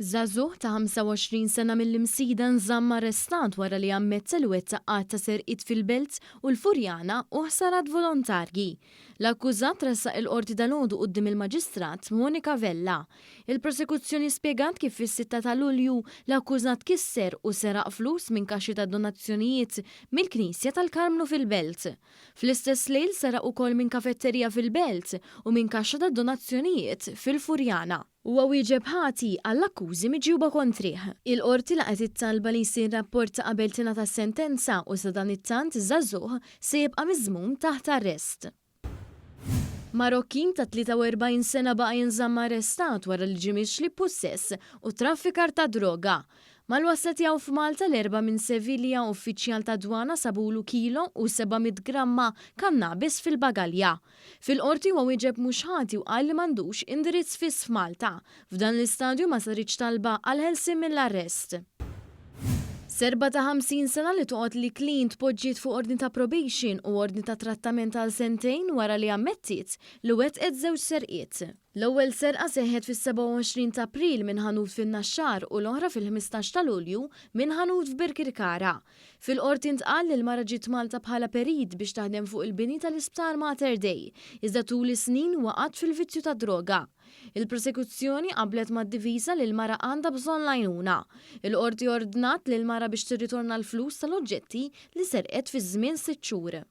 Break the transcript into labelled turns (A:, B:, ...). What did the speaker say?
A: Żagħżugħ ta' 25 sena mill-Imsida nżamm arrestat wara li ammetta li wettaq għadd ta' serqiet fil-Belt u l-Furjana u ħsarat volontarji. L-akkużat tressaq il-Qorti dalgħodu quddiem il-Maġistrat Monica Vella. Il-Prosekuzzjoni spjegat kif fis-sitta ta' Lulju l-akkużat kisser u seraq flus minn kaxxi ta' donazzjonijiet mill-Knisja tal-Karmnu fil-Belt. Fl-istess lejl seraq ukoll minn kafetterija fil-Belt u minn kaxxa ta' donazzjonijiet fil-Furjana. Huwa wieġeb ħati għall-akkużi miġjuba kontrih. Il-Qorti laqgħet it-talba li jsir rapport ta' qabel tingħata s-sentenza u sadanittant iż-żagħżugħ se jibqa' miżmum taħt arrest. Marokkin ta' 43 sena baqa' jinżamm arrestat wara li ġie mixli b'pussess u traffikar ta' droga. Mal-wasla tiegħu f'Malta l-Erbgħa minn Sevilja, uffiċjal tad-dwana sabulu kilo u 700 gramma kannabis fil-bagalja. Fil-Qorti huwa wieġeb mhux ħati u qal li m'għandux indirizz fiss f'Malta. F'dan l-istadju ma saritx talba għall-ħelsien mill-arrest. Serba ta' 50 sena li toqgħod l-Iklin tpoġġiet fuq ordni ta' probation u ordni ta' trattament għal sentejn wara li ammettiet li wettqet żewġ serqiet. L-ewwel serqa seħħet fis-27 ta' April minn ħanut fin-Naxxar u l-oħra fil-15 ta' Lulju minn ħanut f'Birkirkara. Fil-Qorti ntqal li l-mara ġiet Malta bħala perit biex taħdem fuq il-bini tal-Isptar Mater Dei, iżda tul is-snin waqgħet fil-vizzju tad-droga. Il-Prosekuzzjoni qablet mad-difiża li l-mara għandha bżonn l-għajnuna. Il-Qorti ordnat lill-mara biex tirritorna l-flus tal-oġġetti li serqet fi żmien sitt xhur.